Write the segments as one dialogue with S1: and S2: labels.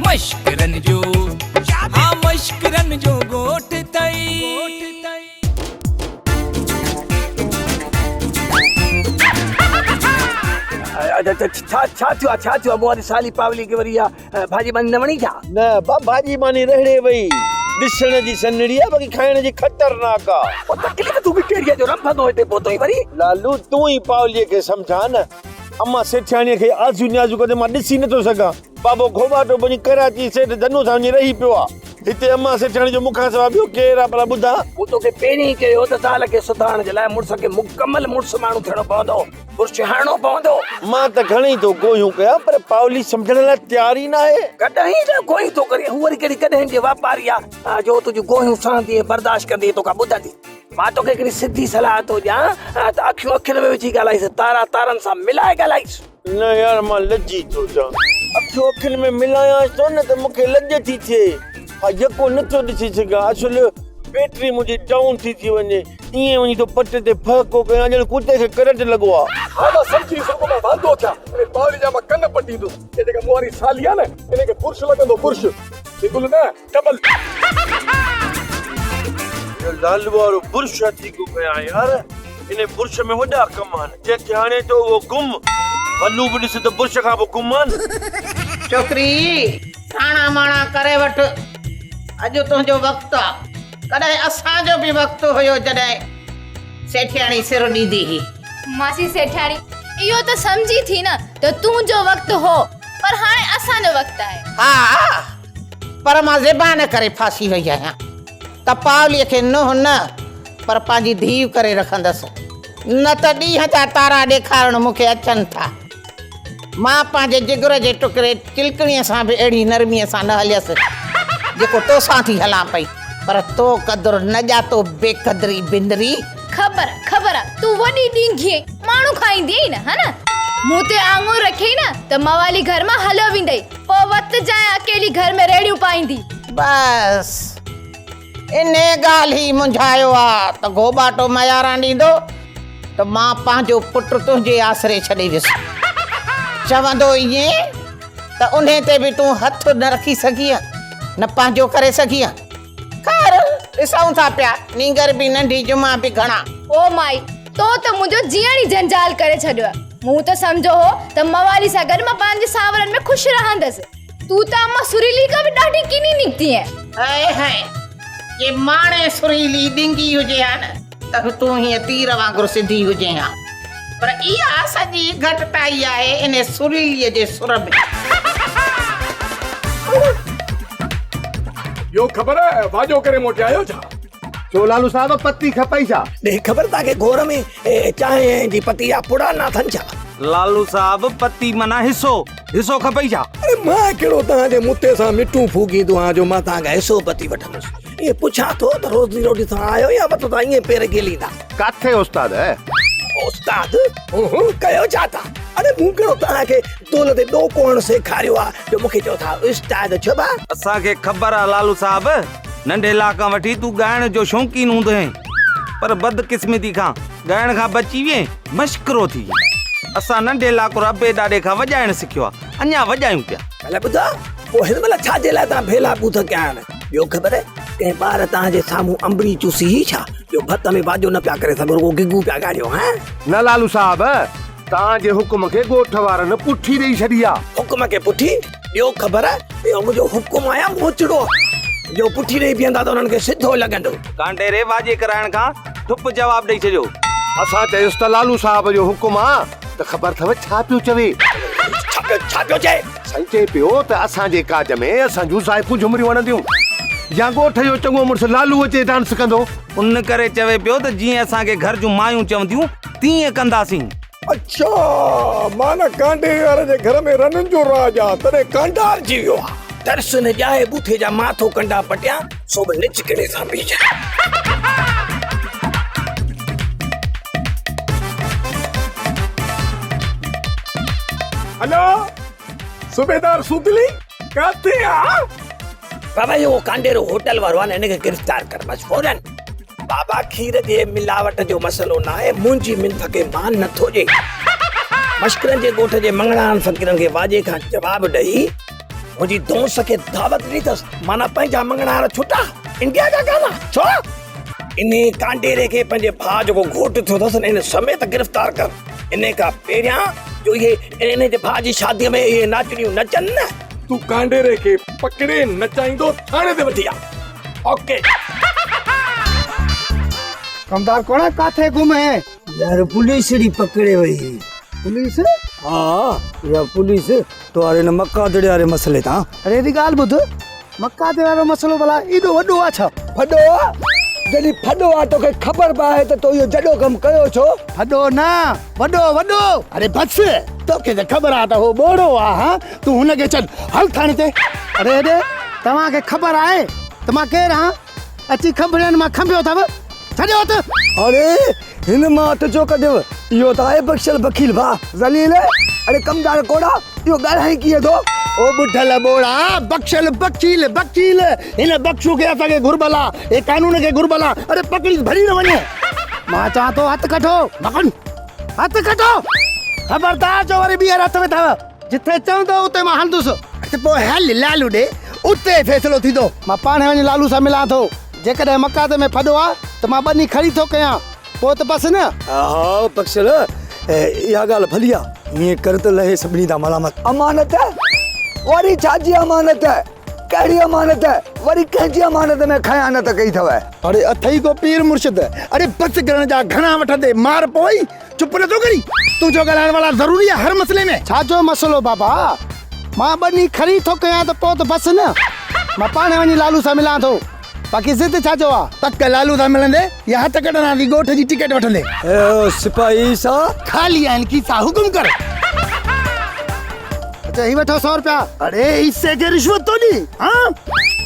S1: مشڪرن جو ها مشڪرن جو ڳوٺ اٿئي.
S2: ڇا ڇا ٿيو آ ڇا ٿيو آ مون واري سالي پاولي کي وري اها ڀاڄي ماني نه وڻي ڇا؟
S3: نه ابا ڀاڄي ماني رهڙي وئي. ڏسڻ جي سنهڙي آ باقي کائڻ جي خطرناڪ آ.
S2: پوء تڪليف تون به ڪهڙي آ جو رنڀندو هتي پهتو آهين وري.
S3: لالو تون ئي پاوليء کي سمجهاء نه. امان سيٺياڻيء کي آزيون نيازيون ڪندي مان ڏسي نٿو سگهان. بابو گهوٻاٽو بڻي ڪراچي سيٺ ڌنو سان وڃي رهي پيو آ. هتي امان سيٺياڻي جو مون کان سواء ٻيو ڪير آ ڀلا ٻڌاء.
S2: مون توکي پهرين ئي چيو هو ته زال کي سڌارڻ جي لاء مڙس کي مڪمل مڙس ماڻهو ٿيڻو پوندو. برش هڻڻو پوندو.
S3: مان ته گهڻئي ٿو گوهيون ڪيان پر پاولي سمجهڻ لاء تيار ئي ناهي.
S2: ڪڏهن ته گوهيون ٿو ڪرين. هو وري ڪهڙي ڪڏهن جي واپاري آ جو تنهنجون گوهيون سهندي ۽ برداشت ڪندي ۽ توکان ٻڌندي. مان توکي هڪڙي سڌي صلاح ٿو ڏيان ته اکيون اکين ۾ وجهي ڳالهائيس، تارا تارن سان ملائي ڳالهائيس.
S3: نه يار مان لڄي ٿو ٿيان. اکيون اکين ۾ ملايانس ٿو نه ته مون کي لڄ ٿي ٿئي. ها يڪو نه ٿو ڏسي سگهان. اصل بيٽري منهنجي ڊائون ٿي ٿي وڃي. ائين وڃي ٿو پٽ تي ڦهڪو ڪيان ڄڻ ڪتي کي ڪرنٽ لڳو آ.
S4: ها مان سمجهي ويس رڳو مان واندو ٿيان. انهي پاولي جا مان ڪن پٽيندس. هي جيڪا مون واري سالي آ نه انهي کي برش لڳندو برش. سنگل نه ڊبل.
S3: اهو لالو وارو برش هٿيڪو ڪيان يار. انهي برش ۾ وڏا ڪم آهن. جنهن کي هڻي ٿو اهو گم. ولو به ڏس ته برش کان پوء گم آ نه.
S5: ڇوڪري ٽاڻا ماڻا ڪري وٺ. اڄ تنهنجو وقت آ. ڪڏهن اسان جو به وقت هيو جڏهن سيٺياڻي سر ڏيندي هئي.
S6: ماسي سيٺياڻي اهو ته سمجهي ٿي نه ته تنهنجو وقت هو پر هاڻي اسان جو وقت آهي.
S5: ها پر مان زبان ڪري ڦاسي وئي آهيان ته پاوليء کي ننهن نه پر پنهنجي ڌيء ڪري رکندس نه ته ڏينهن جا تارا ڏيکارڻ مون کي اچن ٿا. مان پنهنجي جگر جي ٽڪري چلڪڻيء سان به اهڙي نرميء سان نه هليس، جيڪو توسان ٿي هلان پئي. پر تو قدر نه ڄاتو بي قدري بندري.
S6: خبر آ، خبر آ، تون وڏي ڏينگهي آهين، ماڻهو کائيندي آهين نه، ها نه؟ مون تي آڱر رکيئي نه ته موالي گهر مان هليو ويندئي، پوء وت جانء اڪيلي گهر ۾ ريڙهيون پائيندي.
S5: بس، انهيء ڳالهه ئي منجهايو آ ته گهوٻاٽو مياران ڏيندو ته مان پنهنجو پٽ تنهنجي آسري ڇڏي ويس. چوندو ائين ته انهي تي به تون هٿ نه رکي سگهينء، نه پنهنجو ڪري سگهينء. خير، ڏسون ٿا پيا، نينگر به ننڍي جمعا به گهڻا.
S6: او مائي، تو ته منهنجو جيئڻ ئي جنجال ڪري ڇڏيو آهي. مون ته سمجهيو هو ته موالي سان گڏ مان پنهنجي ساورن ۾ خوش رهندس. تون ته امان سريلي کان به ڏاڍي ڪني نڪتي آهين.
S5: هاء هاء، جي ماڻي سريلي ڏنگي هجي ها نه ته به تون هيئن تير وانگر سڌي هجين ها. پر اها سڄي گهٽتائي آهي انهي سريليء جي سر ۾.
S4: ڏيو خبر، واڄو ڪري موٽي آيو ڇا؟
S7: ڇو لالو صاحب پتي کپئي ڇا؟
S2: ڏي خبر تان کي گهور ۾ چانهه جي پتي جا پڙا نه اٿن ڇا؟
S8: لالو صاحب پتي معنيٰ حصو، حصو کپئي ڇا؟
S2: اڙي مان ڪهڙو توهان جي متي سان مٽون ڦوڪيندو آهيان جو مان توهان کان حصو پتي وٺندس. ائين پڇان ٿو ته روزي روٽي سان آيو يا وت تان ائين پير گهليندا؟
S7: ڪاٿي استاد؟
S2: استاد هون ڪيو ڇا ٿا؟ اڙي مون ڪهڙو توهان کي دول تي ڏوڪو هڻڻ سيکاريو آهي جو مون کي چئو ٿا استاد ڇو ڀاء؟
S8: اسان کي خبر آ لالو صاحب ننڍي لاء کان وٺي تون ڳائڻ جو شوقين هوندو هئين پر بدقسمتي کان ڳائڻ کان بچي وئين مشڪرو ٿي وئين. اسان ننڍي لاڪر ابي ڏاڏي کان وڄائڻ سکيو آ اڃا وڄايون پيا.
S2: ڀلا ٻڌاء پوء هن مهل ڇا جي لاء توهان ڀيلا ٻوٿ ڪيا آهن؟ ٻيو خبر ڪنهن ٻار توهان جي سامهون انبڙي چوسي هئي ڇا جو ڀت ۾ واڄو نه پيا ڪري سگهو رڳو گگون پيا ڳاڙيو هان؟
S7: نه لالو صاحب توهان جي حڪم کي ڳوٺ وارن پٺي ڏئي ڇڏي آ.
S2: حڪم کي پٺي؟ ڏيو خبر اهو منهنجو حڪم آ يا موچڙو جو پٺي ڏئي بيهندا ته انهن کي سڌو لڳندو.
S8: ڪانڊيري واڄي ڪرائڻ کان ٺپ جواب ڏئي ڇڏيو.
S7: اسان چيس ته لالو صاحب جو حڪم آ ته خبر اٿو ڇا پيو چوي.
S2: ڇا پيو ڇا پيو چئي؟
S7: سائين چئي پيو ته اسان جي ڪاڄ ۾ اسان جون زائفون جهمريون هڻنديون يا ڳوٺ جو چڱو مڙس لالو اچي ڊانس ڪندو.
S8: ان ڪري چوي پيو ته جيئن اسان کي گهر جون مايون چونديون تيئن ڪنداسين.
S4: اڇا معنيٰ ڪانڊيري واري جي گهر ۾ رنن جو راڄ آ تڏهن
S2: ڪانڊارجي ويو آ. ترس نه ڄائي ٻوٿي جا مان ٿو ڪنڊا پٽيان سو به نچڪڻي سان بيهجان.
S4: هلو صوبيدار سوتلي ڪاٿي آ؟
S2: بابا اهو ڪانڊيرو هوٽل وارو آ نه هن کي گرفتار ڪر بس فورن. بابا کير جي ملاوٽ جو مسئلو ناهي، منهنجي منٿ کي مان نه ٿو ڏي. مشڪرن جي ڳوٺ جي مڱڻهارن فقيرن کي واڄي کان جواب ڏئي منهنجي دوست کي دعوت ڏني اٿس، معنيٰ پنهنجا مڱڻهار ڇٽا، انڊيا جا گانا، ڇو؟ انهي ڪانڊيري کي پنهنجي ڀاء جيڪو گهوٽ ٿيو اٿس ان سميت گرفتار ڪر. انهي کان پهريان جو اهي انهي جي ڀاء جي شاديء ۾ اهي ناچڻيون نچن نه.
S4: تون ڪانڊيري کي پڪڙي نچائيندو ٿاڻي تي وٺي آ.
S2: اوڪي.
S9: ڪمدار ڪوڙا ڪاٿي گم هي؟
S10: يار پوليس ڙي پڪڙي وئي.
S9: پوليس؟
S10: ها اها پوليس تو واري ان مقادڙي واري مسئلي تان.
S9: اڙي هيڏي ڳالهه ٻڌ، مقادڙي وارو مسئلو ڀلا ايڏو وڏو آ ڇا؟
S10: ڦڏو آ؟ جڏهن ڦڏو آ توکي خبر به آهي ته تو اهو جڏو ڪم ڪيو ڇو؟
S9: ڦڏو نه، وڏو وڏو. اڙي بس، توکي ته خبر آ ته هو ٻوڙو آ ها، تون هن کي ڇڏ، هل ٿاڻي تي. اڙي هيڏي، توهان کي خبر آهي ته مان ڪير آهان؟ اچي کنڀڙين مان کنڀيو اٿو، ڇڏيو هٿ.
S10: اڙي هن مان هٿ ڇو ڪڍيو؟ اهو ته آهي بخشل بخيل ڀاء. ذليل، اڙي ڪمدار ڪوڙا، اهو ڳالهائين ڪيئن ٿو؟
S9: او ٻڍل ٻوڙا، بخشل بخيل، بخيل، هن بخشو کي اسان کي گهربل آ، هي قانون کي گهربل آ، اڙي پڪڙيس ڀڄي نه وڃي. مان چوان ٿو هٿ ڪڍو. مکن، هٿ ڪڍو. خبردار جو وري ٻيهر هٿ وڌو. جتي چوندو اتي مان هلندس. ته پوء هل لالو ڏي، اتي فيصلو ٿيندو. مان پاڻهي وڃي لالو سان ملان ٿو. جيڪڏهن مقاطع ۾ ڦڏو آ ته مان ٻني کڙي ٿو ڪيان، پوء ته بس نه.
S10: ها بخشل، اها ڳالهه ڀلي آ. ائين ڪر ته لهي سڀني تان ملامت.
S11: امانت؟ وري ڇا جي امانت؟ ڪهڙي امانت؟ وري ڪنهن جي امانت ۾ خيانت ڪئي اٿو؟
S9: اڙي اٿئي ڪو پير مرشد؟ اڙي بس ڪرڻ جا گهڻا وٺندي مار پوئي. چپ نٿو ڪرين؟ تنهنجو ڳالهائڻ والا ضروري آهي هر مسئلي ۾. ڇا جو مسئلو بابا؟ مان ٻني کڙي ٿو ڪيان ته پوء ته بس نه. مان پاڻهي وڃي لالو سان ملان ٿو. باقي ضد ڇا جو آ؟ پڪ لالو سان ملندي يا هٿ ڪڍندا ٿي ڳوٺ جي ٽڪيٽ وٺندي.
S10: اي سپاهي سا.
S9: خالي آهن کيسا حڪم ڪر. اچا هي وٺو سو روپيا. اڙي عيسي کي رشوت ٿو ڏين ها؟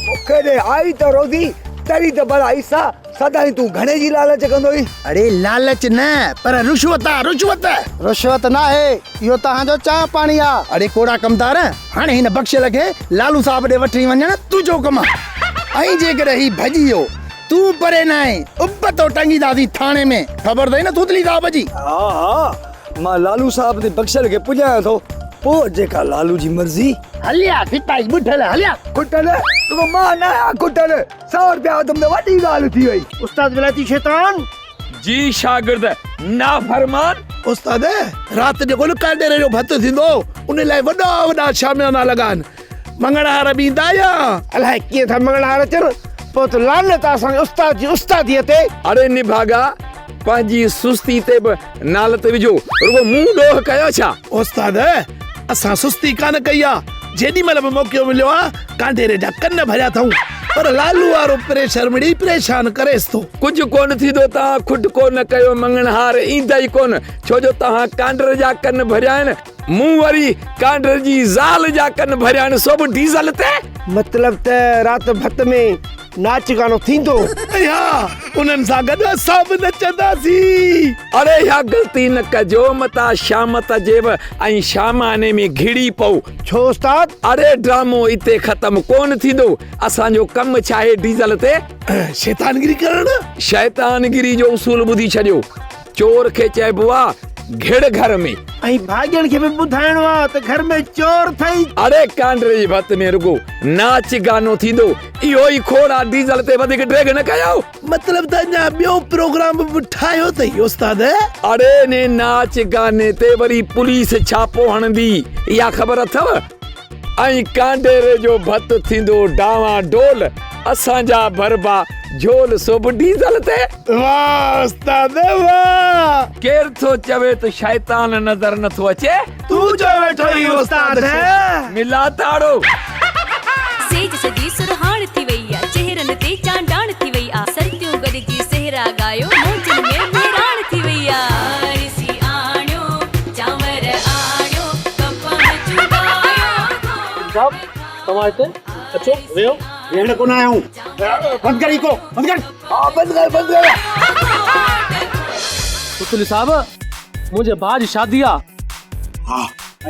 S11: مون کي ڏي آئي ته روزي تري ته ڀلا عيسا. سدائين تون گهڻي جي لالچ ڪندو هئين؟
S9: اڙي لالچ نه پر رشوت آ رشوت. رشوت ناهي اهو توهان جو چانهه پاڻي آ. اڙي ڪوڙا ڪمدار هاڻي هن بخشل کي لالو صاحب ڏي وٺي وڃڻ تنهنجو ڪم آ ۽ جيڪڏهن هي ڀڄي ويو تون پري ناهين ابتو ٽنگينداسين ٿاڻي ۾ خبر اٿئي نه ٿوتلي صاحب جي.
S10: ها ها مان لالو صاحب تي بخشل کي پڄايان ٿو پوء جيڪا لالو جي مرضي.
S9: هليا سپاهي ٻڍل هليا.
S11: کٽل رڳو مان ناهيان کٽل. سو رپيا اٿم ته وڏي ڳالهه ٿي وئي.
S3: استاد ولايتي شيطان.
S1: جي شاگرد نافرمان.
S12: استاد رات جيڪو نه ڪانڊيري جو ڀت ٿيندو ان لاء وڏا وڏا شاميانا لڳا آهن مڱڻهار به ايندا يا.
S3: الائي ڪيئن ٿا مڱڻهار اچن پوء ته لعنت آ اسان جي استاد جي استاديء تي.
S1: اڙي نڀاڳا پنهنجي سستي تي به نالت وجهو رڳو مون ڏوهه ڪيو ڇا؟
S12: استاد اسان سستي ڪانه ڪئي آ جيڏي مهل به موقعو مليو آ ڪانڊيري جا ڪن ڀريا اٿئون پر لالو وارو پريشر مڙئي پريشان ڪريس ٿو.
S1: ڪجهه ڪونه ٿيندو توهان کٽ ڪونه ڪيو مڱڻهار ايندا ئي ڪونه ڇو جو توهان ڪانڊر جا ڪن ڀريا آهن مون وري ڪانڊر جي زال جا ڪن ڀريا آهن سو به ڊيزل تي.
S3: مطلب ته رات ڀت ۾ ناچ گانو ٿيندو.
S12: ۽ ها انهن سان گڏ اسان به نچنداسين.
S1: اڙي اها غلطي نه ڪجو متان شامت جيب ۽ شاماني ۾ گهڙي پئو.
S3: ڇو استاد؟
S1: اڙي ڊرامو اتي ختم ڪونه ٿيندو. اسان جو ڪم ڇاهي ڊيزل تي؟
S12: شيطانگري ڪرڻ؟
S1: شيطانگري جو اصول ٻڌي ڇڏيو. چور کي چئبو آ گهڙ گهر ۾.
S3: ۽ ڀاڳين کي به ٻڌائڻو آ ته گهر ۾ چور ٿئي.
S1: اڙي ڪانڊري جي ڀت ۾ رڳو ناچ گانو ٿيندو اهو ئي کوڙ آ ڊيزل تي وڌيڪ ڊيگهه نه ڪيو.
S12: مطلب ته اڃا ٻيو پروگرام به ٺاهيو اٿئي استاد.
S1: اڙي انهي ناچ گاني تي وري پوليس ڇاپو هڻندي اها خبر اٿو؟ ۽ ڪانڊيري جو ڀت ٿيندو ڊانوان ڊول اسان جا ڀربا جهول سو به ڊيزل تي.
S12: واھ استاد واھ.
S1: ڪير ٿو چوي ته شيطان نظر نه ٿو اچي.
S12: تون چئي ويٺو آهين استاد.
S1: ملا تاڙو.
S13: سيج سڄي سرهاڻ ٿي وئي آ، چهرن تي چانڊاڻ ٿي وئي آ، سرتيون گڏجي سهرا ڳايو، موجن ۾ مهراڻ ٿي وئي آ. آرسي آڻيو، چانور آڻيو، ڪپهه چوڳايو.
S14: صاحب توهان هتي اچو ويهو.
S9: ويهڻ ڪونه آيا آهيون. بند ڪر ايڪو بند ڪر.
S11: ها بند ڪر بند ڪر.
S14: پتلي صاحب منهنجي ڀاء جي شادي آ.
S9: ها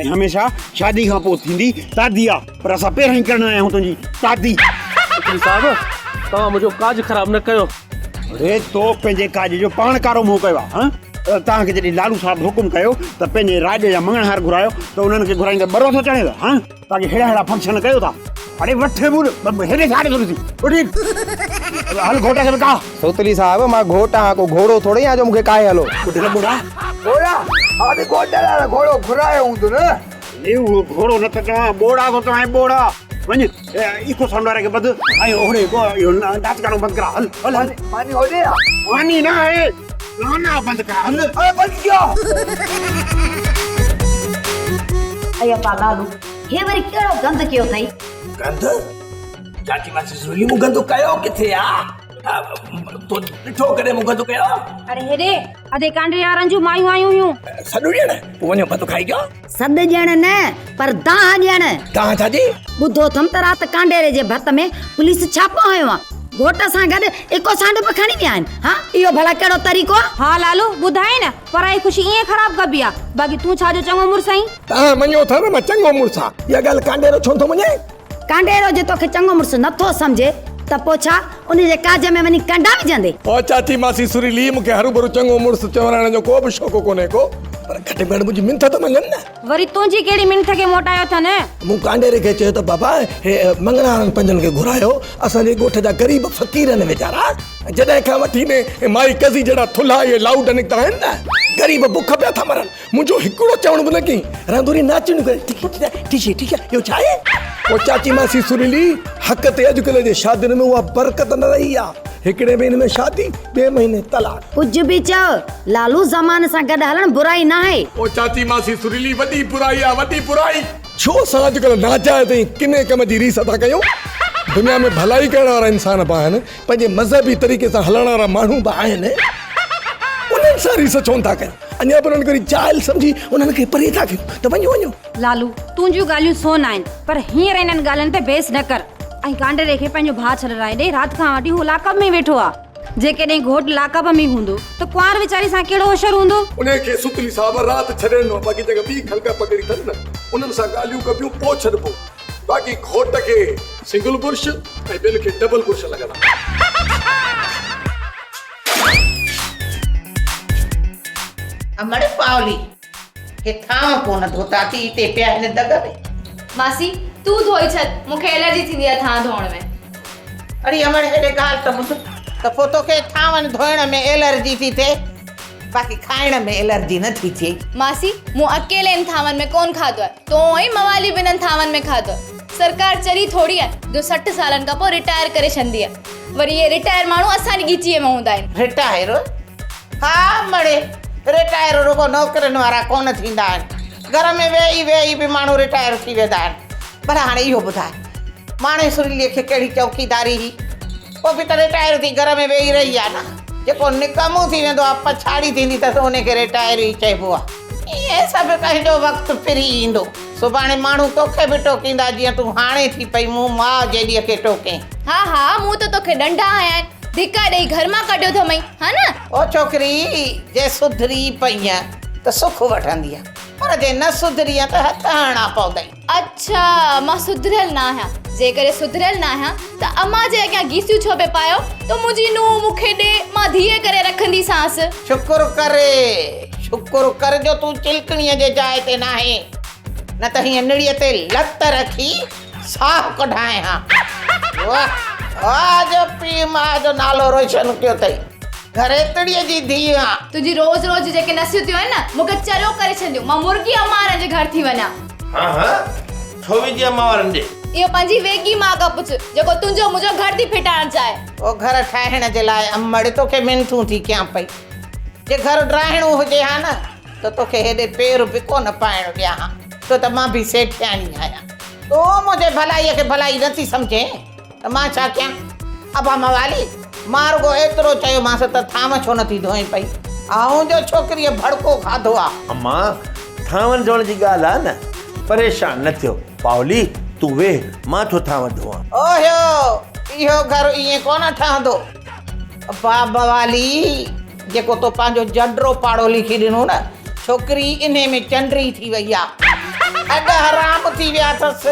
S9: ۽ هميشه شادي کان پوء ٿيندي تادي آ پر اسان پهريان ئي ڪرڻ آيا آهيون تنهنجي تادي.
S14: پتلي صاحب توهان منهنجو ڪاڄ خراب نه ڪيو.
S9: اڙي تو پنهنجي ڪاڄ جو پاڻ ڪارو منهن ڪيو آ ها. توهان کي جڏهن لالو صاحب حڪم ڪيو ته پنهنجي راڄ جا مڱڻهار گهرايو ته انهن کي گهرائيندي ٻرو ٿو چڙهيو ها توهان کي ههڙا ههڙا فنڪشن ڪيو ٿا اڙي وٺ مون هيڏي ڇا ٿو ڏسين اٺ هل گهوٽ کي به ڪاهه.
S15: سوتلي صاحب مان گهوٽ آهيان ڪو گهوڙو ٿوري آهيان جو مون کي ڪاهي هلو.
S9: ٻڍل ٻوڙا.
S11: گهوڙا ها ته گهوٽ لاء گهوڙو گهرايو هوندو نه.
S9: ني اهو گهوڙو نه ٿو چوان ٻوڙا ٿو چوان ٻوڙا وڃ ايڪو سائونڊ واري کي ٻڌ ۽ هوڏي اهو ناچ گانو بند ڪرا هل هل هل.
S11: ماني هوڏي آ.
S9: ماني نه آهي گانا بند ڪرا هل.
S11: اي بند ڪيو.
S16: اي ابا لالو هي وري ڪهڙو گند ڪيو اٿئي؟
S2: گند؟ چاچي ماسي سولي مون گند ڪيو ڪٿي آ؟ تو ڏٺو ڪڏهن مون گند ڪيو؟
S17: اڙي هيڏي ادي ڪانڊري وارن جون مايون آيون هيون.
S2: سڏ ڏيڻ؟ پوء وڃو ڀت کائي اچو.
S16: سڏ ڏيڻ نه پر دانهن ڏيڻ.
S2: دانهن ڇا جي؟
S16: ٻڌو اٿم ته رات ڪانڊيري جي ڀت ۾ پوليس ڇاپو هنيو آ. گهوٽ سان گڏ ايڪو سانڊ به کڻي ويا آهن. ها اهو ڀلا ڪهڙو طريقو آ؟
S17: ها لالو ٻڌائي نه پرائي خوشي ائين خراب ڪبي آ. باقي تون ڇا جو چڱو مڙس آهين.
S4: توهان مڃو ٿا نه مان چڱو مڙس آ. اها ڳالهه ڪانڊيرو ڇو نٿو مڃي؟
S16: ڪانڊيرو جي توکي چڱو مڙس نٿو سمجهي ته پوء ڇا ان جي ڪاج ۾ وڃي ڪنڊا وجهندي؟
S4: او چاچي ماسي سريلي مون کي هروڀرو چڱو مڙس چورائڻ جو ڪو به شوق ڪونهي ڪو پر گهٽ ۾ گهٽ منهنجي منٿ ته مڃن نه.
S17: وري تنهنجي ڪهڙي منٿ کي موٽايو اٿن؟
S4: مون ڪانڊيري کي چيو ته بابا هي مڱڻهارن پنهنجن کي گهرايو اسان جي ڳوٺ جا غريب فقير آهن ويچارا جڏهن کان وٺي ني مائي قضي جهڙا ٿلها اهي لائوڊ نڪتا آهن نه غريب بک پيا ٿا مرن. منهنجو هڪڙو چوڻ به نه ڪيائين. رندوري ناچڻيون ڪري ٺيڪ ٺيڪ ٺيڪ ٺيڪ اهو ڇا آهي؟ او چاچي ماسي سريلي حق تي اڄڪلهه جي شادين ۾ اها برڪت نه رهي آ. هڪڙي مهيني ۾ شادي ٻئي مهيني طلاق.
S16: ڪجهه به چئو لالو زماني سان گڏ هلڻ برائي ناهي.
S4: او چاچي ماسي سريلي وڏي برائي آ وڏي برائي. ڇو اسان اڄڪلهه ناجائز ۽ ڪني ڪم جي ريس ٿا ڪيون؟ دنيا ۾ ڀلائي ڪرڻ وارا انسان به آهن، پنهنجي مذهبي طريقي سان هلڻ وارا ماڻهو به آهن، انهن سان ريس ڇو نٿا ڪيون؟ اڃا به انهن کي وري جاهل سمجهي انهن کي پري ٿا ڪيون ته وڃو وڃو.
S17: لالو، تنهنجون ڳالهيون سون آهن، پر هينئر انهن ڳالهين تي بحث نه ڪر ۽ ڪانڊيري کي پنهنجو ڀاء ڇڏرائي ڏي، رات کان وٺي هو لاڪ اپ ۾ ويٺو آ. جيڪڏهن گهوٽ لاڪ اپ ۾ هوندو ته ڪنوار ويچاري سان ڪهڙو حشر هوندو؟
S4: انهيء کي ستلي صاحب رات ڇڏي ڏنو، باقي جيڪا ٻي خلق پڪڙي اٿن نه، انهن سان ڳالهيون ڪبيون پوء ڇڏبو. باقي گهوٽ کي سنگل برش ۽ ٻين کي ڊبل برش لڳندا.
S5: امڙ پاولي، هي ٿانء ڪونه ڌوتا ٿي، هتي پيا آهن دڳ ۾.
S6: ماسي، تون ڌوئي ڇڏ، مون کي الرجي ٿيندي آهي ٿانء ڌوئڻ ۾.
S5: اڙي امڙ هيڏي ڳالهه ته ٻڌ ته پوء توکي ٿانون ڌوئڻ ۾ الرجي ٿي ٿئي، باقي کائڻ ۾ الرجي نه ٿي ٿئي.
S6: ماسي، مون اڪيلي ان ٿانون ۾ ڪونه کاڌو آهي، تو ۽ موالي به انهن ٿانون ۾ کاڌو آهي. سرڪار چري ٿوري آهي جو 60 سالن کان پوء رٽائر ڪري ڇڏندي آهي. وري اهي رٽائر ماڻهو اسان جي ڳچيء ۾ هوندا آهن.
S5: رٽائر؟ ها مڙي، رٽائر رڳو نوڪرين وارا ڪونه ٿيندا آهن. گهر ۾ ويهي ويهي به ماڻهو رٽائر ٿي ويندا آهن. ڀلا هاڻي اهو ٻڌاء، ماڻي سريليء کي ڪهڙي چوڪيداري هئي؟ پوء به ته رٽائر ٿي گهر ۾ ويهي رهي آهي نه. جيڪو نڪمو ٿي ويندو آهي، پڇاڙي ٿيندي اٿس، ان کي رٽائر ئي چئبو آهي. ائين سڀ ڪنهن جو وقت ڦري ايندو. سڀاڻي ماڻهو توکي به ٽوڪيندا جيئن تون هاڻي ٿي پئي مون ماء جيڏيء کي ٽوڪين.
S6: ها ها مون ته توکي ڏنڊا هنيا آهن، ڌڪا ڏيئي گهر مان ڪڍيو اٿمئي، ها نه؟
S5: او ڇوڪري، جي سڌري پئينء ته سک وٺندينء، پر جي نه سڌرينء ته هٿ هڻڻا پوندئي.
S6: اڇا، مان سڌريل نه آهيان. جيڪڏهن سڌريل نه آهيان ته امان جي اڳيان گيسيون ڇو پئي پايو ته منهنجي نونهن مون کي ڏي، مان ڌيء ڪري رکنديسانس.
S5: شڪر ڪر، شڪر ڪر جو تون چلڪڻيء جي جاء تي ناهين، نه ته هيئن نڙيء تي لت رکي ساهه ڪڍائين ها. واهه، واهه جو پيء ماء جو نالو روشن ڪيو اٿئي. گهريتڙيء جي ڌيء آن.
S6: تنهنجي روز روز جون جيڪي نصيحتون آهن نه، مون کي چريو ڪري ڇڏينديون. مان مرغي امان وارن جي گهر ٿي وڃان.
S3: ها ها، ڇو ويندي امان وارن ڏي؟
S6: اهو پنهنجي ويڳي ماء کان پڇ، جيڪو تنهنجو منهنجو گهر ٿي ڦٽائڻ چاهي.
S5: او گهر ٺاهڻ جي لاء امڙ توکي منٿون ٿي ڪيان پئي. جي گهر ڊاهڻو هجي ها نه ته توکي هيڏي پير به ڪونه پائڻ ڏيان ها، ڇو ته مان به سيٺياڻي آهيان. تون منهنجي ڀلائيء کي ڀلائي نه ٿي سمجهين ته مان ڇا ڪيان؟ ابا موالي، مان رڳو ايترو چيومانس ته ٿانو ڇو نه ٿي ڌوئين پئي؟ آئون جو ڇوڪريء ڀڙڪو کاڌو آ.
S3: امان، ٿانون ڌوئڻ جي ڳالهه آ نه، پريشان نه ٿيو. پاولي، تون ويهه، مان ٿو ٿانو ڌوئان.
S5: اوهيو، اهو گهر ائين ڪونه ٺهندو. ابا موالي، جيڪو تو پنهنجو جنڊرو پاڙو لکي ڏنو نه، ڇوڪري انهي ۾ چنڊري ٿي وئي آ. هڏ حرام ٿي ويا اٿس،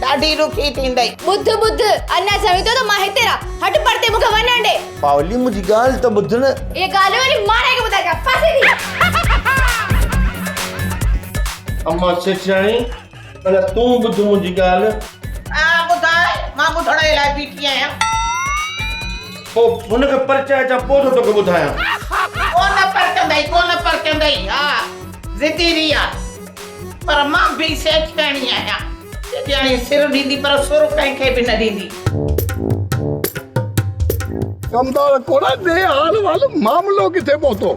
S5: ڏاڍي ڏکي ٿيندئي.
S6: ٻڌ ٻڌ، اڃا چوين ٿو ته مان هتي رهان. هٽ پرتي مون کي وڃڻ ڏي.
S3: پاولي منهنجي ڳالهه ته ٻڌ نه.
S6: اهي ڳالهيون وري ماڻهي کي ٻڌائجان. پاسي ٿي.
S3: اما سيٺياڻي، ڀلا تون ٻڌ منهنجي ڳالهه.
S5: ها ٻڌاء، مان ٻڌڻ جي لاء بيٺي آهيان.
S3: پوء هن کي پرچائي اچان پوء ٿو توکي ٻڌايان.
S5: ڪونه پرچندئي، ڪونه پرچندئي. ها ضدي ري آ. پر مان به سيٺياڻي آهيان. سيٺياڻي سر ڏيندي پر سر ڪنهن کي به نه ڏيندي.
S18: ڪمدار ڪوڙا ڏي حال وال معاملو ڪٿي پهتو؟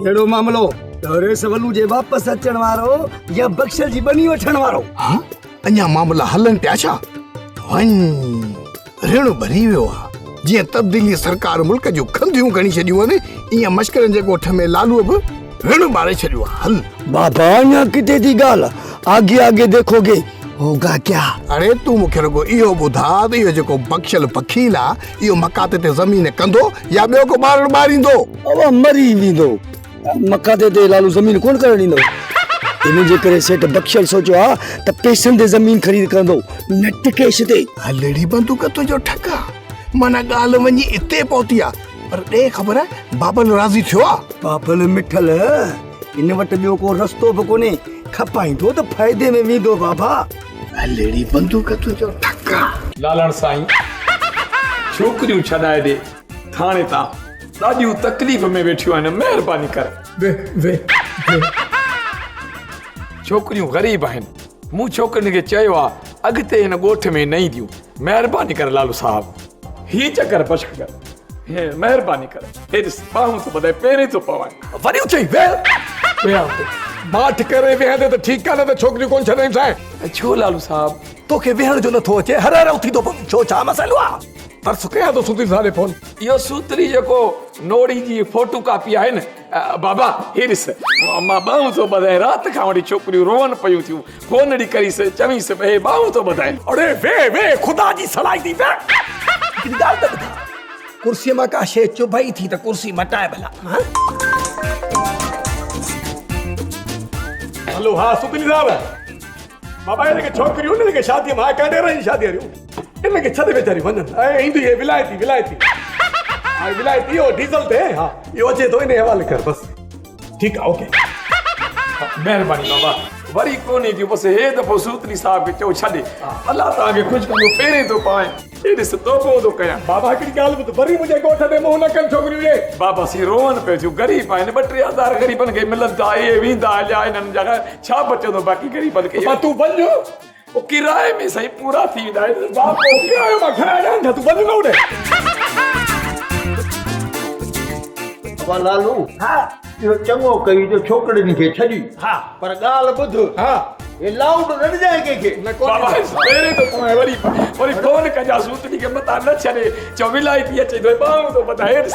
S10: ڪهڙو معاملو؟ دوريش ولو جي واپس اچڻ وارو يا بخشل جي ٻني وٺڻ وارو؟
S18: ها اڃا معاملا هلن پيا ڇا؟ وڃ ريڻ ڀري ويو آ. جيئن تبديلي سرڪار ملڪ جون کنڌيون کڻي ڇڏيون آهن، ايئن مشڪرن جي ڳوٺ ۾ لالوء به رڻ ٻاري ڇڏيو آ. هل.
S10: بابا اڃا ڪٿي ٿي ڳالهه، آگي آگي ديکوگي هوگا ڪيا.
S18: اڙي تون مون کي رڳو اهو ٻڌاء ته اهو جيڪو بخشل بخيل آ، اهو مقاطي تي زمين ڪندو يا ٻيو ڪو ٻارڻ ٻاريندو؟
S10: بابا مري ويندو. مقاطي تي لالو زمين ڪونه ڪرڻ ڏيندو. ان جي ڪري سيٺ بخشل سوچيو آ ته پئسن تي زمين خريد ڪندو، نٽ ڪيش تي.
S18: هلڙي بندوق تنهنجو ٺڪ آ. معنيٰ ڳالهه وڃي اتي پهتي آ. پر ڏي خبر بابل راضي ٿيو آ؟
S10: بابل مٺل، ان وٽ ٻيو ڪو رستو به ڪونهي. کپائيندو ته فائدي ۾ ويندو بابا.
S18: هلڙي بندوق تنهنجو ٺڪ آ.
S1: لالڻ سائين ڇوڪريون ڇڏائي ڏي ٿاڻي تان. ڏاڍيون تڪليف ۾ ويٺيون آهن مهرباني ڪر. ويھ ويھ ويھ. ڇوڪريون غريب آهن مون ڇوڪرين کي چيو آ اڳتي هن ڳوٺ ۾ نه اينديون مهرباني ڪر لالو صاحب هي چڪر بشڪ ڪر مهرباني ڪر هي ڏس ٻانهون ٿو ٻڌائي پيرين ٿو پوان.
S4: وري اٿئي ويھ
S1: ويهان ٿو.
S18: ماٺ ڪري ويهندي ته ٺيڪ آ نه ته ڇوڪريون ڪونه ڇڏائينديسانء.
S1: ڇو لالو صاحب؟
S4: توکي ويهڻ جو نٿو اچي هر هر اٿي ٿو پوين ڇو ڇا مسئلو آ؟
S18: ترس ڪيان ٿو سوتري سان ڏي فون.
S1: اهو سوتري جيڪو نوڙي جي فوٽو ڪاپي آهي نه بابا هي ڏس مان ٻانهون ٿو ٻڌائين رات کان وٺي ڇوڪريون روئن پيون ٿيون فون ڏي ڪريس چوينس هي ٻانهون ٿو ٻڌائين.
S4: اڙي ويهه ويهه خدا جي صلاح ٿي ويهه. هڪڙي ڳالهه ته ٻڌاء ڪرسيء مان ڪا شيء چڀئي ٿي ته ڪرسي مٽائي ڀلا ها.
S18: هلو ها سوتري صاحب. بابا هن کي ڇوڪريون هن کي شادي مان ڪانڊي رهي شادي واريون ان کي ڇڏ ويچاري وڃن ۽ ايندي هي ولايتي ولايتي ها ولايتي اهو ڊيزل تي ها اهو اچي ٿو ان حوالي ڪر بس ٺيڪ آ اوڪي
S1: مهرباني بابا وري ڪونهي ٿيو بس هي دفعو سوتري صاحب کي چئو ڇڏي الله توهان کي خوش ڪندو پيرين ٿو پوين.
S18: هي ڏس توبهه ٿو ڪيان. بابا هڪڙي ڳالهه ٻڌ وري منهنجي ڳوٺ ڏي منهن نه ڪن ڇوڪريون ڏي.
S1: بابا سين روئن پيو ٿيون غريب آهن ٻه ٽي هزار غريبن کي ملن ٿا اهي ويندا هليا انهن جا ڇا بچندو باقي غريبن کي.
S18: بابا تون وڃ.
S1: پوء ڪرائي ۾ سائين پورا ٿي ويندا آهن بابا.
S18: ڪرايو مان گهران ڏيان ڇا تون وڃ نه هوڏي.
S3: بابا لالو ها اهو چڱو ڪئي جو ڇوڪرين کي ڇڏي ها پر ڳالهه ٻڌ ها هي لائوڊ نه ڏجانء ڪنهن کي.
S1: بابا پهرين ته پوء وري وري فون ڪجان سوتڙي کي متان نه ڇڏي چئو ولايتي اچي ٿو ٻانهون ٿو ٻڌائي ڏس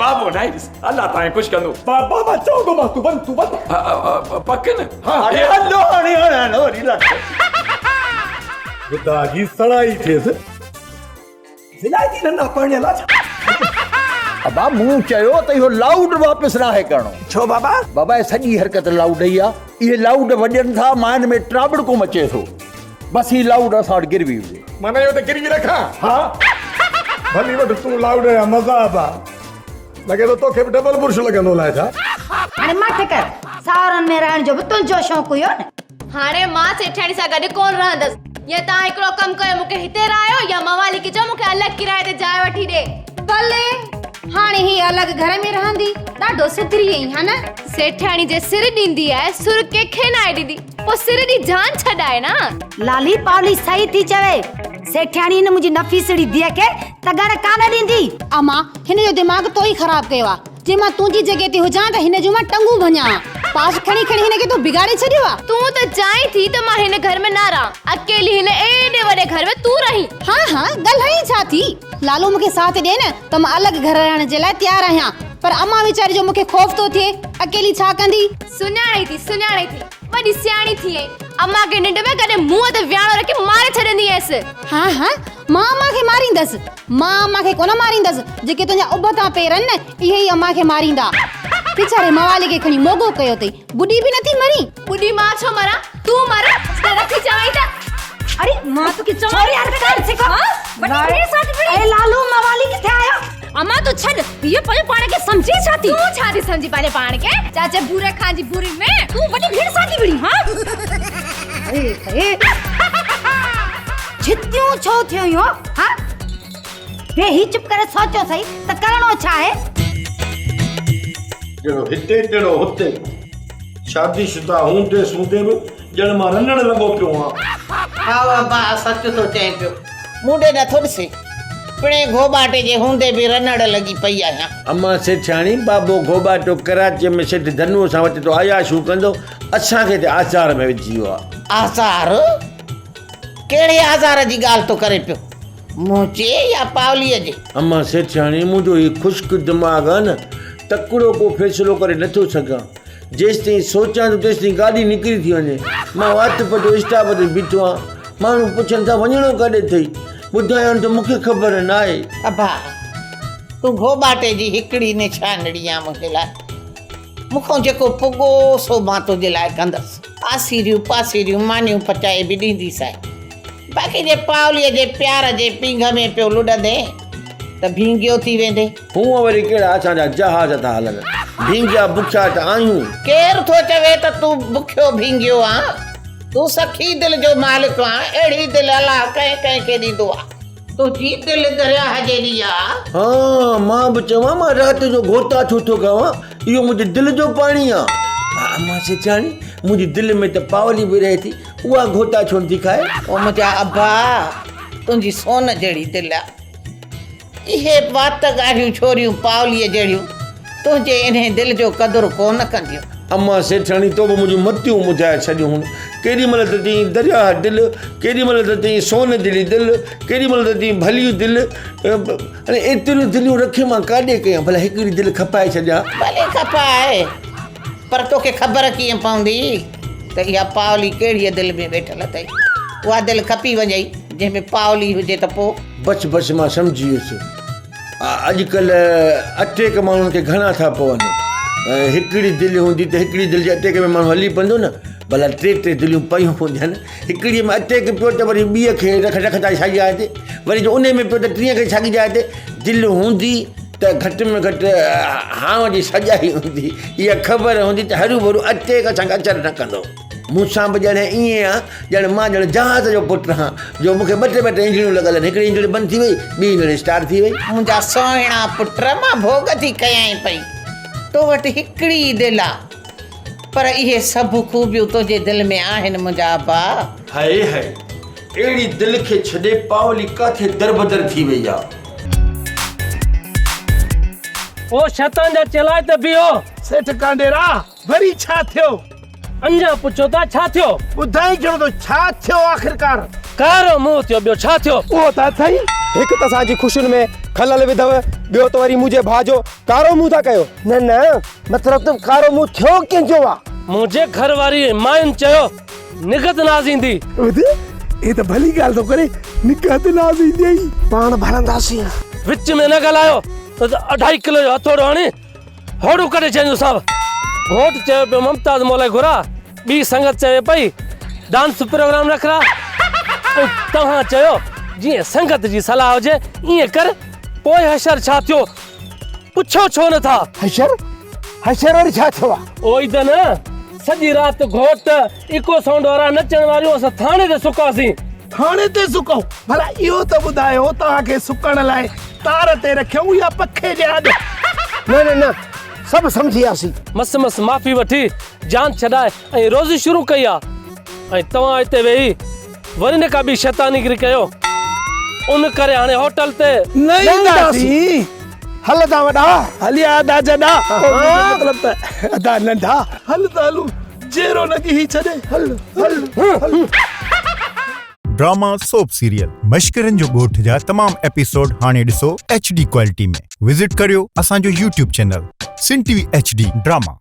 S1: بابو ناهي ڏس الله تانکي خوش ڪندو.
S18: بابا مان چوان ٿو مان تون وڃ تون وڃ.
S1: پڪ نه.
S18: ها
S3: اڙي هلو هاڻي هاڻي هلو وري لٺ.
S18: خدا جي سڻائي ٿيس.
S4: ولايتي ننڍا پرڻيل آ ڇا؟
S3: ابا مون چيو ته اهو لائوڊ واپس ناهي ڪرڻو.
S4: ڇو بابا؟
S3: بابا هي سڄي حرڪت لائوڊ ئي آ. اهي لائوڊ وڄن ٿا ماين ۾ ٽاٻڙڪو مچي ٿو. بس هي لائوڊ اسان وٽ گروي هجي.
S18: معنيٰ اهو ته گروي رکان؟ ها ڀلي وٺ تون لائوڊ جا مزا ابا. لڳي ٿو توکي به ڊبل برش لڳندو الائي ڇا؟
S16: هاڻي ماٺ ڪر. ساهرن ۾ رهڻ جو به تنهنجو شوق هيو نه.
S6: هاڻي مان سيٺياڻي سان گڏ ڪونه رهندس. يا توهان هڪڙو ڪم ڪيو مون کي هتي رهايو يا موالي کي چئو مون کي الڳ ڪرائي تي جاء وٺي ڏي.
S17: ڀلي هاڻي هي الڳ گهر ۾ رهندي. ڏاڍو سڌري آهين ها نه؟
S6: سيٺياڻي جي سر ڏيندي آهي سر ڪنهن کي ناهي ڏيندي پوء سر ڏي جان ڇڏائي نه.
S16: لالي پاولي صحيح ٿي چوي. سيٺياڻي هن منهنجي نفيسڙي ڌيء کي تڳڻ ڪانه ڏيندي.
S17: امان هن جو دماغ تو ئي خراب ڪيو آهي. جي مان تنهنجي جڳهه تي هجان ته هن جون مان ٽنگون ڀڃان ها. پاس کڻي کڻي هن کي تو بگاڙي ڇڏيو آ.
S6: تون ته چاهين ٿي ته مان هن گهر ۾ نه رهان. اڪيلي هن ايڏي وڏي گهر ۾ تون رهين.
S17: ها ها ڳالهائين ڇا ٿي؟ لالو مون کي ساٿ ڏي نه ته مان الڳ گهر رهڻ جي لاء تيار آهيان. پر امان ويچاري جو مون کي خوف ٿو ٿئي. اڪيلي ڇا ڪندي؟
S6: سڃاڻين ٿي سڃاڻين ٿي. وڏي سياڻي ٿي آهين. امان کي ننڊ ۾ ڪڏهن منهن تي وياڻو رکي ماري ڇڏيندي هيس.
S17: ها ها مان امان کي ماريندس. مان امان کي ڪونه ماريندس، جيڪي تنهنجا اڀ تان پير آهن نه، اهي ئي امان کي ماريندا. ويچاري موالي کي کڻي موڳو ڪيو اٿئي، ٻڏي به نٿي مرين.
S6: ٻڏي مان ڇو مران؟ تون مر ته رکي چوين ته
S16: اڙي مان توکي چوان ٿي يار ڪر سکو وڏي ڀيڻ سان ٿي وڙهين. اي لالو موالي ڪٿي آيو؟
S17: امان تون ڇڏ هيء پنهنجو پاڻ کي سمجهي ڇا ٿي؟
S6: تون ڇا ٿي سمجهين پنهنجي پاڻ کي چاچي ڀوري خان جي ڀوري ۾.
S17: تون وڏي ڀيڻ سان ٿي وڙهين ها؟
S16: اڙي اڙي ڇتيون ڇو ٿيون آهيو ها؟ ويهي چپ ڪري سوچو سهي ته ڪرڻو ڇا آهي؟
S3: جهڙو هتي تهڙو هتي. شادي شده هوندي سوندي به ڄڻ مان رنڙ لڳو پيو هان.
S5: هائو ابا سچ ٿو چئين پيو. مون ڏي نٿو ڏسي. پڻهين گهوٻاٽي جي هوندي به رنڙ لڳي پئي آهيان.
S3: امان سيٺياڻي، بابو گهوٻاٽو ڪراچيء ۾ سيٺ ڌنوء سان وچ ٿو عياشيون ڪندو، اسان کي هتي آزار ۾ وجهي ويو آ.
S5: آزار؟ ڪهڙي آزار جي ڳالهه ٿو ڪرين پيو؟ منهنجي يا پاوليء جي؟
S3: امان سيٺياڻي، منهنجو هي خشڪ دماغ آ نه، تڪڙو ڪو فيصلو ڪري نٿو سگهان. جيستائين سوچان ٿو تيستائين گاڏي نڪري ٿي وڃي. مان وات پٽيو اسٽاپ تي بيٺو آهيان. ماڻهو پڇن ٿا وڃڻو ڪاڏي اٿئي؟ ٻڌايان ته مون کي خبر ناهي.
S5: ابا، تون گهوٻاٽي جي هڪڙي نشانڙي آن منهنجي لاء. مون کان جيڪو پڳو سو مان تنهنجي لاء ڪندس. آسيريون پاسيريون مانيون پچائي به ڏينديسانء. باقي جي پاوليء جي پيار جي پينگهه ۾ پيو لڏندين ته ڀينگيو ٿي ويندين.
S3: هونء وري ڪهڙا اسان جا جهاز ٿا هلن. ڀينگيا بکيا ته آهيون.
S5: ڪير ٿو چوي ته تون بکيو ڀينگيو آن؟ تون سخي دل جو مالڪ آن، اهڙي دل الله ڪنهن ڪنهن کي ڏيندو آ. تنهنجي دل درياهه جيڏي آ.
S3: ها، مان به چوان مان رات جو گهوتا ڇو ٿو کاوان، اهو منهنجي دل جو پاڻي آ. امان سيٺياڻي، منهنجي دل ۾ ته پاولي به رهي ٿي، اها گهوتا ڇو نٿي کائي؟
S5: او منهنجا ابا، تنهنجي سون جهڙي دل آ. اهي وات ڳاڙهيون ڇوريون پاوليء جهڙيون تنهنجي انهي دل جو قدر ڪونه ڪنديون.
S3: امان سيٺياڻي تو به منهنجون متيون مجهائي ڇڏيون هن. ڪيڏي مهل ته چئين درياهه دل، ڪيڏي مهل ته چئين سون جهڙي دل، ڪيڏي مهل ته چئين ڀلي دل. اڙي ايتريون دليون رکي مان ڪاڏي ڪيان؟ ڀلا هڪڙي دل کپائي ڇڏيان.
S5: ڀلي کپاء، پر توکي خبر ڪيئن پوندي ته اها پاولي ڪهڙيء دل ۾ ويٺل اٿئي. اها دل کپي وڃئي جنهن ۾ پاولي هجي ته پوء؟
S3: بس بس مان سمجهي ويس. اڄڪلهه اٽيڪ ماڻهن کي گهڻا ٿا پون. هڪڙي دل هوندي ته هڪڙي دل جي اٽيڪ ۾ ماڻهو هلي پوندو نه. ڀلا ٽي ٽي دليون پيون هونديون آهن. هڪڙيء ۾ اٽيڪ پيو ته وري ٻيء کي رک رک ٿا ساڳي جاء تي. وري جو انهيء ۾ پيو ته ٽينء کي ساڳي جاء تي. دل هوندي ته گهٽ ۾ گهٽ هانء جي سڄائي هوندي. اها خبر هوندي ته هروڀرو اٽيڪ اسان کي اثر نه ڪندو. مون سان به ڄڻ ائين آ ڄڻ مان ڄڻ جهاز جو پٽ هان جو مون کي ٻه ٽي ٻه ٽي انجڻيون لڳل آهن هڪڙي انجڻ بند ٿي وئي ٻي انجڻ اسٽارٽ ٿي وئي.
S5: منهنجا سهڻا پٽ مان ڀوڳ ٿي ڪيائين پئي تو وٽ هڪڙي ئي دل آ پر اهي سڀ خوبيون تنهنجي دل ۾ آهن منهنجا ابا.
S3: هائي هائي اهڙي دل کي ڇڏي پاولي ڪاٿي دربدر ٿي وئي آ.
S14: او شيطان جا چيلا هتي بيهو.
S12: سيٺ ڪانڊيرا وري ڇا ٿيو؟
S14: اڃا پڇو ٿا ڇا ٿيو؟
S12: ٻڌائين ڇو نٿو ڇا ٿيو آخرڪار؟
S14: ڪارو منهن ٿيو ٻيو ڇا ٿيو؟
S15: اهو ته اٿئي. هڪ ته اسان جي خوشين ۾ خلل وڌو، ٻيو ته وري منهنجي ڀاء جو ڪارو منهن ٿا ڪيو.
S10: نه نه مطلب ته ڪارو منهن ٿيو ڪنهن جو آ؟
S14: منهنجي گهر واري ۽ ماين چيو نگهت ناز ايندي.
S12: ٻڌ هي ته ڀلي ڳالهه ٿو ڪري نگهت ناز ايندي.
S10: پاڻ به هلنداسين.
S14: وچ ۾ نه ڳالهايو نه ته اڍائي ڪلو جو هٿوڙو هڻي هوڙون ڪڍي ڇڏيندوسانو. گهوٽ چيو پيو ممتاز مولائي گهراء، ٻي سنگت چوي پئي ڊانس پروگرام رکراء ۽ توهان چيو جيئن سنگت جي صلاح هجي ائين ڪر، پوء حشر ڇا ٿيو پڇو ڇو نه ٿا؟
S10: حشر؟ حشر وري ڇا ٿيو آ؟
S14: او عيدن سڄي رات گهوٽ، ايڪو سائونڊ وارا نچڻ واريون اسان ٿاڻي تي سڪاسين.
S12: ٿاڻي تي سڪئو؟ ڀلا اهو ته ٻڌايو توهان کي سڪڻ لاء تار تي رکيائون يا پکي جي آڏو؟
S10: نه نه نه سڀ سمجهي وياسين.
S14: مس مس معافي وٺي جان ڇڏائي ۽ روزي شروع ڪئي آ ۽ توهان هتي ويهي وري نه ڪا ٻي شيطانيگري ڪيو ان ڪري هاڻي هوٽل تي
S12: نه اينداسين.
S10: هل ادا وڏا.
S12: هليا ادا جڏا. مطلب ته ادا ننڍا. هل ته هلون جيرو نه ڳهي ڇڏي هل هل هل.
S19: ڊراما سوپ سيريل مشڪرن جو ڳوٺ جا تمام ايپيسوڊ هاڻي ڏسو ايڇ ڊي ڪوالٽي ۾ وزٽ ڪريو اسان جو YouTube channel Sindh T V H D drama.